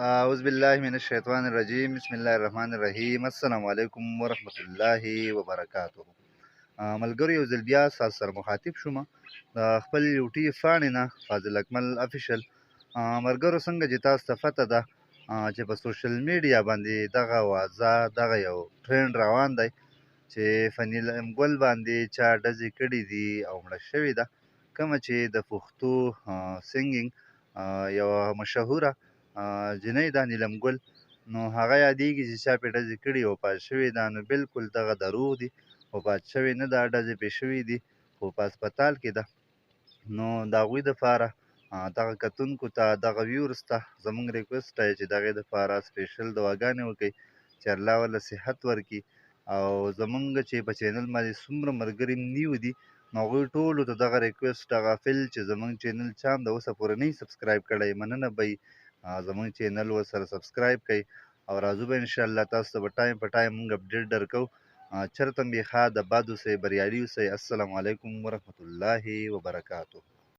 اعوذ بالله من الشیطان الرجیم، بسم الله الرحمن الرحیم. السلام علیکم ورحمت الله وبرکاته. ملګرو، یو ځل بیا تاسو سره مخاطب شوم د خپل یوټیوب پاڼې نه، فاضل اکمل افیشل. ملګرو، څنګه چې تاسو ته پته ده چې په سوشل میډیا باندې دغه وازه دغه یو ټرینډ روان دی چې فنیلم ګل باندې چا ډزې کړې دي او مړه شوې ده، کومه چې د پښتو سنګینګ یوه مشهوره جینۍ ده نیلم ګل، نو هغه یادېږي چې چا پرې ډزې کړي، وفات شوې ده. نو بالکل دغه دروغ دي، وفات شوې نه ده، ډزې پرې شوې دي، خو په هسپتال کې ده. نو د هغوی دپاره، دغه کتونکو ته، دغه ویورز ته زمونږ ریکویسټ دی چې دغې دپاره سپیشل دعاګانې وکړئ چې الله ورله صحت ورکړي. او زمونږ چې په چینل باندې څومره ملګري نیو دي، نو هغوی ټولو ته دغه ریکویسټ، دغه اپیل چې زمونږ چینل چا هم د اوسه پورې نه سبسکرایب کړی، مننه به وي زمونږ چینل ورسره سبسکرایب کړئ. او راځو به انشاءالله تاسو ته به ټایم په ټایم مونږ اپډیټ درکوو. چېرته هم ښاد اباد اوسئ، بریالي اوسئ. السلام علیکم ورحمت الله وبرکاته.